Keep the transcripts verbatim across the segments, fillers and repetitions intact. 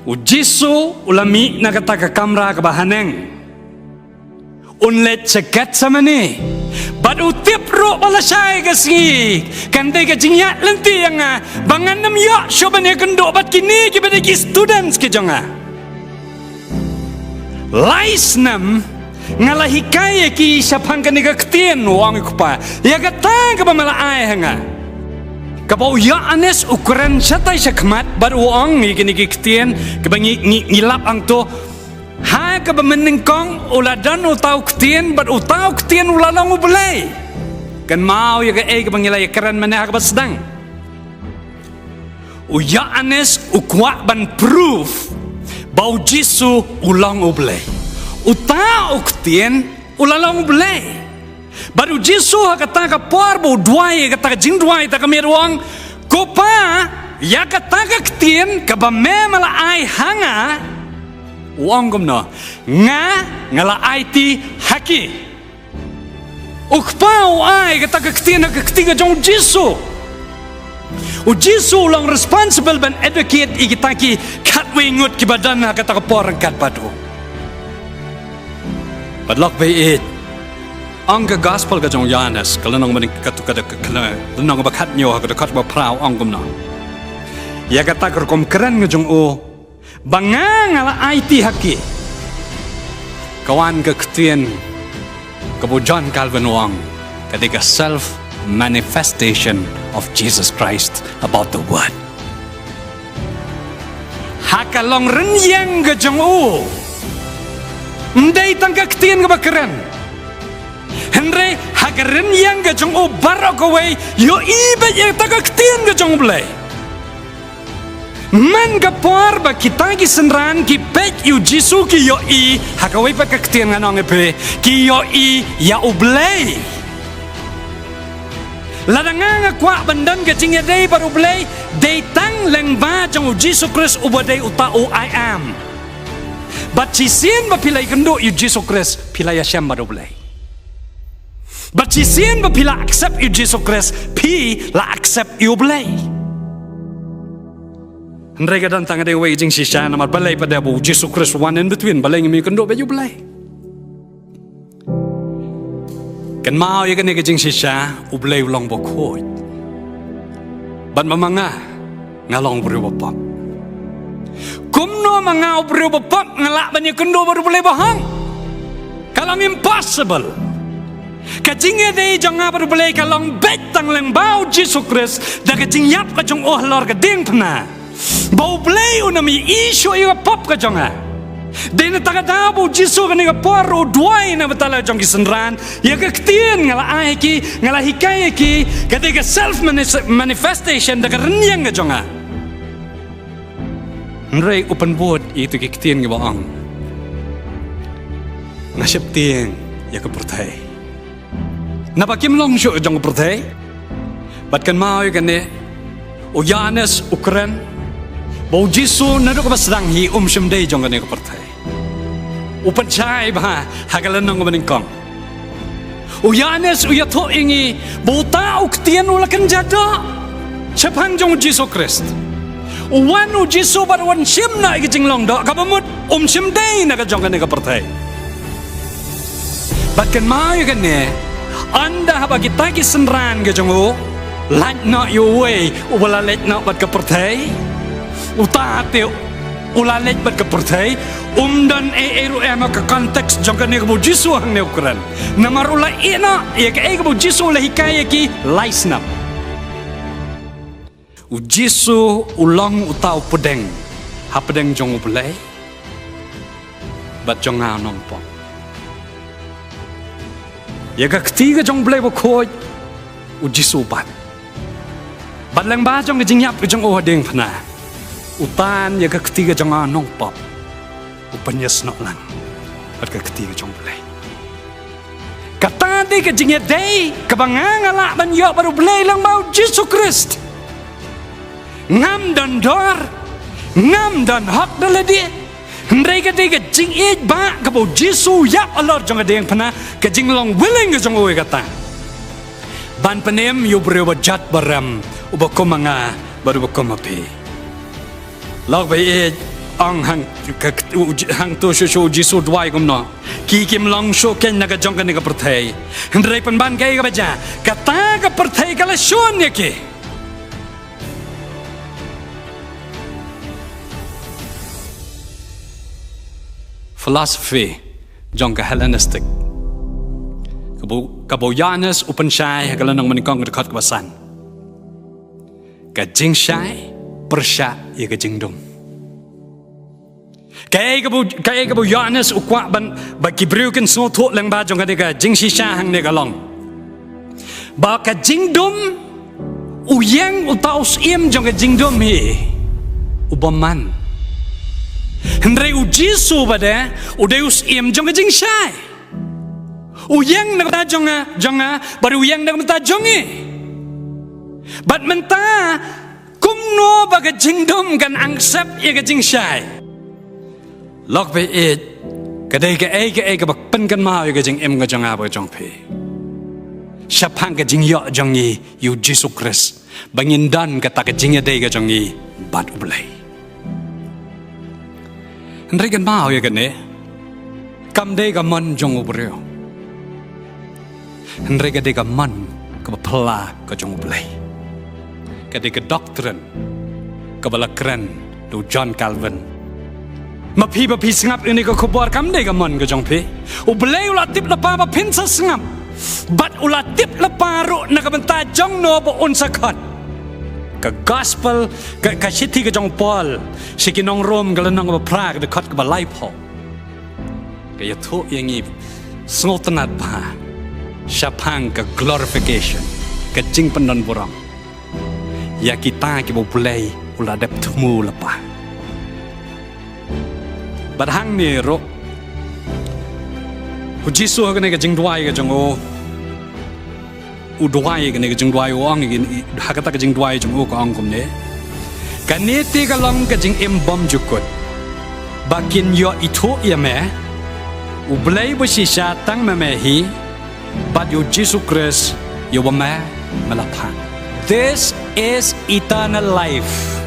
U Jisu u la mih na kata ka kamra kaba haneng. Un leit sha Gethsemane. Bad u tip ruh ba lashai ka sngi kan dei ka jingïaid lynti ïa nga ba ngan nym ïoh shuh ban ïakynduh bad kine kiba dei ki students ki jong nga. Lai snem nga la hikai ïa ki shaphang kane ka ktien, u ong u kpa, ïa kata kaba me la ai ha nga. Kaba u Ïoannis u kren shatai shakhmat bad u ong ïa kine ki ktien kaba ngi, ngi, ngi lap hangto. Ha kaba mynnyngkong u la don uta u ktien bad uta u ktien u la long U Blei. Kynmaw ïa kaei kaba ngi la ïakren mynne ha kaba sdang. U Ïoannis u kwah ban proof ba u Jisu u long U Blei. Uta u ktien u la long U Blei. Bad u Jisu ha kata ka por ba u duwai, kata ka jingduwai, ta ka miet u ong, ko Pa, ïa kata ka ktien kaba me me la ai ha nga. U ong kumno? Nga, nga la aiti ha ki. U kpa u ai kata ka ktien ha ka kti ka jong u Jisu. U Jisu u long responsible ban educate ïa kita ki khatwei ngut kiba don ha kata ka por ryngkat bad u. Bad lok ba ïeit, ong ka gospel ka jong u Ïoannis, ka lynnong ba nyngkong, ka tu ka da ka, ka lynnong ba khathynñiew, ha ka dkhot ba phra u ong kumno? Ïa kata ka rukom kren ka jong u, ba nga nga la aiti ha ki. Ka wan ka ktien kaba u John Calvin u ong, ka dei ka self manifestation of Jesus Christ about the word. Ha ka long rynïeng ka jong u. Ym dei tang ka ktien kaba kren. Hynrei ha ka rynïeng ka jong u baroh kawei, ïohi beit ïa kata ka ktien ka jong U Blei. Man ka por ba kita ki synran ki peit ïa u Jisu ki ïohi, ha kawei pat ka ktien ngan ong ïa phi, ki ïohi ïa U Blei. Lada nga nga kwah ban don ka jingïadei bad U Blei, dei tang lyngba jong u Jisu Khrist uba dei uta u I am. Bad shisien ba phi la ïakynduh ïa u Jisu Khrist, phi la ïashem bad U Blei. Bad shisien ba phi la accept ïa u Jisu Khrist, phi la accept ïa U Blei. Hynrei ka don tang ka dei wei ka jingshisha, namar balei pat de ba u Jisu Khrist u wan in between, balei ngim ïakynduh bad ïa U Blei. Kynmaw ïa kane ka jingshisha, U Blei u long bakhuid. Bad ma ma nga, nga long u briew bapop. Kumno ma nga u briew bapop nga lah ban ïakynduh bad U Blei bahang? Ka long impossible. Ka jingïadei jong nga bad U Blei ka long beit tang lyngba u Jisu Khrist, da ka jingïap ka jong u halor ka diengphna. Ba U Blei un ym ïohi shuh ïa ka pop ka jong nga. Dei na kata ka daw ba u Jisu kane ka por u duwai na ka bynta la jong ki synran. Ïa ka ktien nga la ai ha ki, nga la hikai ha ki, ka dei ka self manis-, manifestation da ka rynïeng ka jong nga. Hynrei u pynbud ïa kito ki ktien kiba ong, nga sheptieng ïa ka pyrthei. Naba kim long shuh jong ka pyrthei. Bad kynmaw ïa kane, u Ïoannis u kren ba u Jisu naduh kaba sdang hi um shym dei jong kane ka pyrthei. U pynshai bha ha ka lynnong kaba nyngkong. U Ïoannis u ïathuh ïa ngi ba uta u ktien u la kynja doh shaphang jong u Jisu Khrist. U wan u Jisu bad u wan shim noh ïa ka jinglong doh kaba mut um shym dei na ka jong kane ka pyrthei. Bad kynmaw ïa kane, ynda haba kita ki synran ka jong u lait noh ïa uwei uba la leit noh bad ka pyrthei, uta te u la leit bad ka pyrthei, um don ei ei ruh em ha ka context jong kane kaba u Jisu hangne u kren. Namar u la ïeh noh ïa kaei kaba u Jisu u la hikai ïa ki lai snem. U Jisu u long uta u pdeng hapdeng jong U Blei bad jong nga u nongpop. Ïa ka kti ka jong U Blei bakhuid, u Jisu u bat. Bad lyngba jong ka jingïap ka jong u ha diengphna, u tan ïa ka kti ka jong nga u nongpop, u pynïasnoh lang bad ka kti ka jong U Blei. Kata dei ka jingïadei kaba nga nga lah ban ïoh bad U Blei lyngba u Jisu Khrist. Ngam don dor, ngam don hok da lade. Hynrei ka dei ka jingïeit ba kaba u Jisu u ïap halor jong ka diengphna, ka jinglong willing ka jong u ïa kata. Ban pynim ïa u briew ba jot ba rem, uba kum ma nga bad uba kum ma phi. Lok ba ïeit, Ong hang, ka, u, hangto shuh shuh u Jisu u duwai kumno. Ki kim long shuh keiñ na ka jong kane ka pyrthei. Hynrei pynban kaei kaba jia. Kata ka pyrthei ka la shun ïa ki. Philosophy jong ka Hellenistic. Kaba u, kaba u Ïoannis u pynshai ha ka lynnong ba nyngkong ka dkhot kaba san. Ka jingshai pyrshah ïa ka jingdum. Kaei kaba u, kaei kaba u Ïoannis u kwah ban, ba ki briew kin sngewthuh lyngba jong kane ka jingshisha hangne ka long ba ka jingdum, u ïeng uta u syiem jong ka jingdum hi u bymman. Hynrei u Jisu bad eh u dei u syiem jong ka jingshai. U ïeng na ka bynta jong nga, jong nga, bad u ïeng na ka bynta jong ngi. Bad mynta, kumno ba ka jingdum kan angsep ïa ka jingshai. Lok phi ïeit, ka dei kaei kaei kaba pynkynmaw ïa ka jingim ka jong nga bad jong phi. Shaphang ka jingïoh jong ngi ïa u Jisu Khrist. Ba ngin don kata ka jingïadei ka jong ngi bad u Blei. Hynrei kynmaw ïa kane, kam dei ka mon jong u briew. Hynrei ka dei ka mon kaba phylla ka jong u Blei. Ka dei ka doctrine kaba la kren da u John Calvin. Ma phi ba phi sngap ïa kane ka khubor, kam dei ka mon ka jong phi. U Blei u la tip lypa ba phin sa sngap. Bad u la tip lypa ruh na ka bynta jong no ba un sa khot. Ka gospel, ka, ka shithi ka jong u Paul sha ki nong Rom ka lynnong ba phra ka dkhot kaba laiphew. Ka ïathuh ïa ngi sngewtynnad bha shaphang ka glorification, ka jingpyndonburom ïa kita kiba u Blei u la dep thmu lypa. Bad hangne ruh u Jisu ha kane ka jingduwai ka jong u, u duwai kane ka jingduwai, u ong ïa kane, ha kata ka jingduwai jong u ka ong kumne: Kane te ka long ka jingim bymjukut, ba kin ïoh ithuh ïa me, u Blei ba shisha tang ma me hi, bad ïa u Jisu Khrist ïa uba me, me la phah. This is eternal life.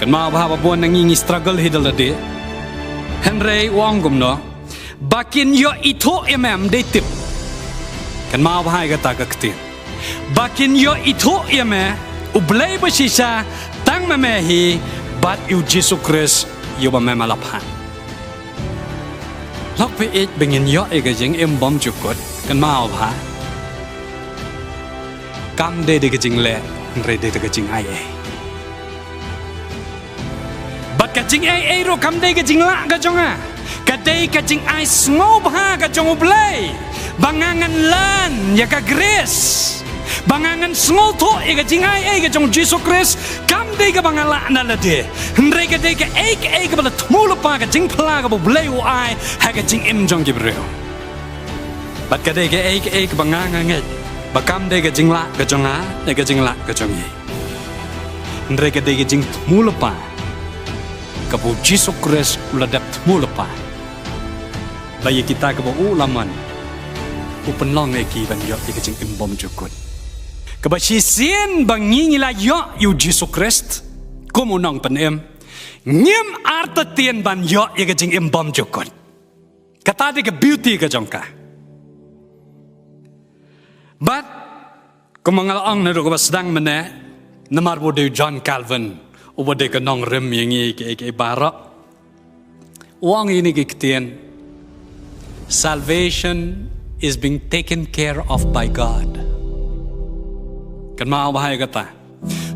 Kynmaw bha ba bun na ngi ngi struggle hi da lade. Hynrei u ong kumno: Ba kin ïoh ithuh ïa me, ym dei tip. Kynmaw bha ïa kata ka ktien. Ba kin ïoh ithuh ïa me, u Blei ba shisha tang ma me hi, bad ïa u Jisu Khrist ïa uba me, me la phah. Lok phi ïeit, ba ngin ïoh ïa ka jingim bymjukut, kynmaw bha, kam dei da ka jingleh, hynrei dei da ka jingaiei. Bad ka jingaiei ruh kam dei ka jinglah ka jong nga. Ka dei ka jingai sngewbha ka jong u Blei ba nga ngan learn ïa ka grace. Ba nga ngan sngewthuh ïa ka jingaiei ka jong u Jisu Khrist, kam dei kaba nga lah na lade. Hynrei ka dei kaei kaei kaba la thmu lypa, ka jingphylla kaba u Blei u ai ha ka jingim jong ki briew. Bad ka dei kaei kaei kaba nga nga ngeit ba kam dei ka jinglah ka jong nga ne ka jinglah ka jong ngi. Hynrei ka dei ka jingthmu lypa kaba u Jisu Khrist u la dep thmu lypa. Ba ïa kita kaba u la mon, u pynlong ïa ki ban ïoh ïa ka jingim bymjukut. Kaba shisien ba ngi ngi la ïoh ïa u Jisu Khrist kum u nongpynim, ngim artatien ban ïoh ïa ka jingim bymjukut. Kata dei ka beauty ka jong ka. Bad kumba nga la ong naduh kaba sdang mynne, namar ba u dei u John Calvin, uba dei ka nongrim ïa ngi kiei kiei baroh, u ong ïa ngi ki ktien: Salvation is being taken care of by God. Kynmaw bha ïa kata.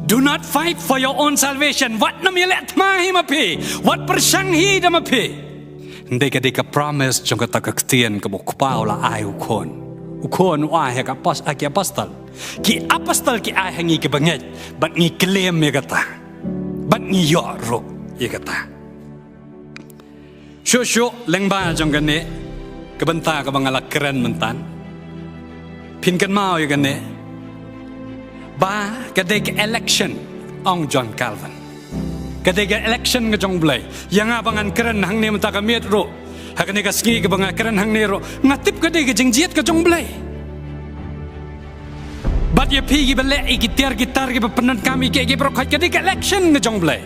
Do not fight for your own salvation. Wat nym ïaleh thma hi ma phi. Wat pyrshang hi da ma phi. Hynrei ka dei ka promise jong kata ka ktien kaba u Kpa u la ai u Khun. U Khun u ai ha ka apos-, ha ki apostol. Ki apostol ki ai ha ngi kiba ngeit. Bad ngi claim ïa kata. Bad ngi ïoh ruh ïa kata. Shuh shuh lyngba jong kane ka bynta kaba nga la kren mynta, phin kynmaw ïa kane, ba ka dei ka election, ong John Calvin. Ka dei ka election ka jong u Blei. Ïa nga ba ngan kren hangne mynta ka miet ruh, ha kane ka sngi kaba nga kren hangne ruh, nga tip ka dei ka jingjied ka jong u Blei. Bad ïa phi kiba leh ïa ki tiar ki tar, kiba pyndonkam ïa kiei kiei baroh, ka dei ka election ka jong u Blei.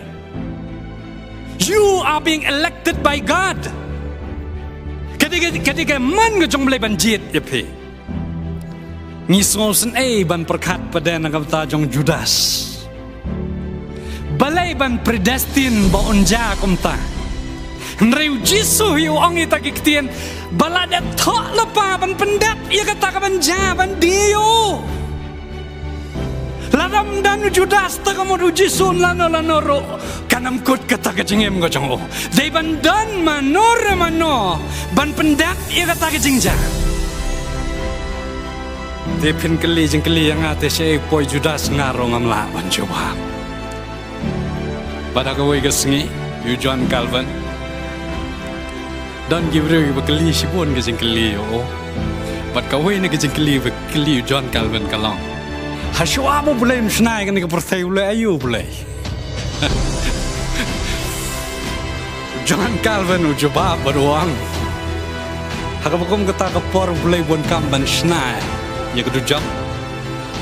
You are being elected by God. Ka dei ka, ka dei ka mon ka jong U Blei ban jied ïa phi. Ngi sngewsynei ban pyrkhat pat na ka bynta jong u Judas. Balei ban predestine ba un jia kumta? Hynrei u Jisu hi u ong ïa kita ki ktien ba lada thoh lypa ban pyndep ïa kata ka ban jia ban die ïa u. Lada ym don u Judas, te ka mut u Jisu lano lano ruh kan ym kut kata ka jingim ka jong u. Dei ban don mano re mano ban pyndep ïa kata ka jingjia. Te phin kylli jingkylli ïa nga, te shaei u poi u Judas? Nga ruh ngam lah ban jubab. Bad ha kawei ka sngi, ïa u John Calvin, don ki briew kiba kylli shibun ka jingkylli ïa u. Bad kawei na ka jingkylli ba kylli ïa u John Calvin ka long, hashuwa ba U Blei um shna ïa kane ka pyrthei, u leh aïu U Blei? U John Calvin u jubab bad u ong, ha kaba kum kata ka por U Blei u bun kam ban shna ïa ka dujok.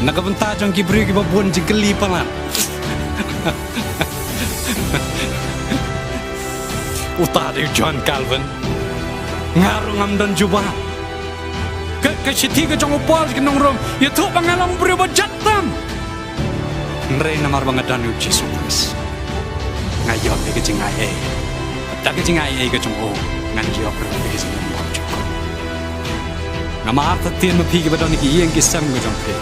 Na ka bynta jong ki briew kiba bun jingkylli palat. Uta dei u John Calvin. Nga ruh ngam don jubab. Ka, ka shithi ka jong u Paul sha ki nong Rom, ïathuh ba nga long briew ba jot tam. Hynrei namar ba nga don ïa u Jisu Khrist, nga ïoh ïa ka jingaiei. Da ka jingaiei ka jong u, ngan ïoh ruh ïa ka jingim ba jukut. Namar te tien ma phi kiba don ha ki ïing ki sem ka jong phi,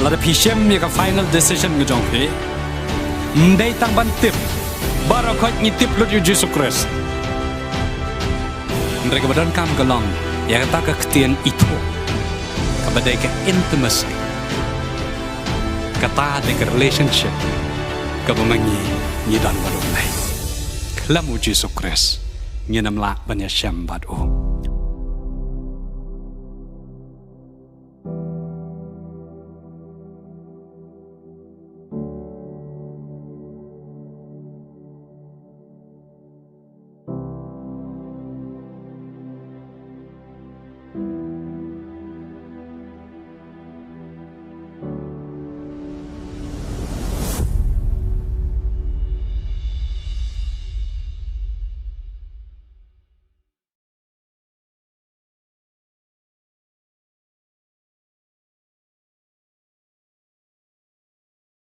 lada phi shem ïa ka final decision ka jong phi, ym dei tang ban tip. Baroh khoit ngi tip lut ïa u Jisu Khrist. Hynrei kaba donkam ka long ïa kata ka ktien ithuh, kaba dei ka intimacy. Kata dei ka relationship kaba ma ngi ngi don bad U Blei. Khlem u Jisu Khrist ngin ym lah ban ïashem bad u.